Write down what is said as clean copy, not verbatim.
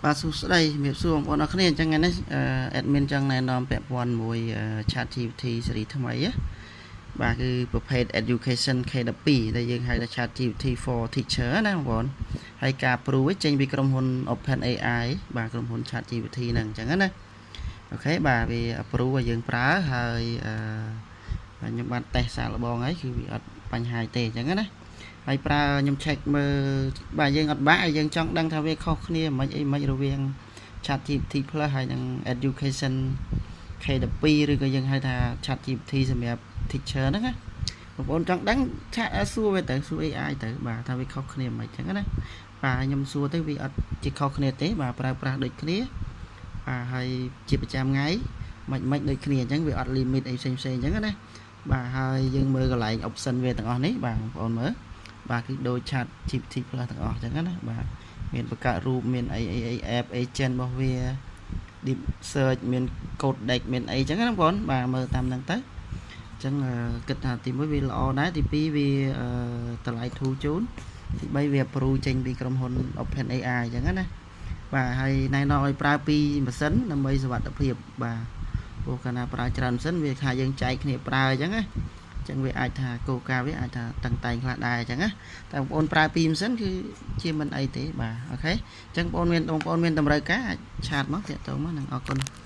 បាទសួស្តីជំរាបសួរបងប្អូនអរគ្នាអញ្ចឹងថ្ងៃនេះ admin ចង់ណែនាំពាក់ព័ន្ធមួយ Chat GPT ស៊េរីថ្មីណាបាទគឺប្រភេទ Education K12 ដែលយើងហៅថា Chat GPT for Teacher ណាបងប្អូនហើយការ approve ចេញពីក្រុមហ៊ុន OpenAI បាទក្រុមហ៊ុន Chat GPT ហ្នឹងអញ្ចឹងណាOK បាទវា approve ឲ្យយើងប្រើហើយអឺខ្ញុំបានតេស្តសាកល្បងហើយគឺវាអត់បញ្ហាទេអញ្ចឹងណាហើយប្រើខ្ញុំ check មើលបាទយើងអត់បាក់យើងចង់ដឹងថាវាខុសគ្នាមិនអីមិនរវាង Chat GPT Plus ហើយនិង Education K12 ឬក៏យើងហៅថា Chat GPT សម្រាប់ teacher ហ្នឹងណាបងប្អូនចង់ដឹង chat សួរវាទៅសួរ AI ទៅបាទថាវាខុសគ្នាមិនអញ្ចឹងណាបាទខ្ញុំសួរទៅវាអត់ជាខុសគ្នាទេបាទប្រើប្រាស់ដូចគ្នាបាទហើយជាប្រចាំថ្ងៃមិនមិនដូចគ្នាអញ្ចឹងវាអត់ limit អីផ្សេងផ្សេងអញ្ចឹងណាបាទហើយយើងមើលកន្លែង option វាទាំងអស់នេះបាទបងប្អូនមើលបាទគឺដូច Chat GPT Plus ទាំងអស់អញ្ចឹងណាបាទមានបង្កើតរូបមានអីអីអី app agent របស់វា deep search មាន codex មានអីចឹងណាបងប្អូនបាទមើលតាមហ្នឹងទៅអញ្ចឹងគិតថាទី1វាល្អដែរទី2វាតម្លៃធូរជូនទី3វា approve ចេញពីក្រុមហ៊ុន OpenAI អញ្ចឹងណាបាទហើយណែនាំឲ្យប្រើពីរម៉ាស៊ីនដើម្បីសុវត្ថិភាពបាទព្រោះកាលណាប្រើច្រើនម៉ាស៊ីនវាថាយើងចែកគ្នាប្រើអញ្ចឹងណាចឹងវាអាចថាគោលការណ៍វាអាចថាតឹងតែងខ្លះដែរអញ្ចឹងណាតែបងប្អូនប្រើពីរម៉ាស៊ីនគឺជាមិនអីទេបាទ OK អញ្ចឹងបងប្អូនមានបងប្អូនមានតម្រូវការអាច chat មកតាក់ទងមកនឹងអរគុណ។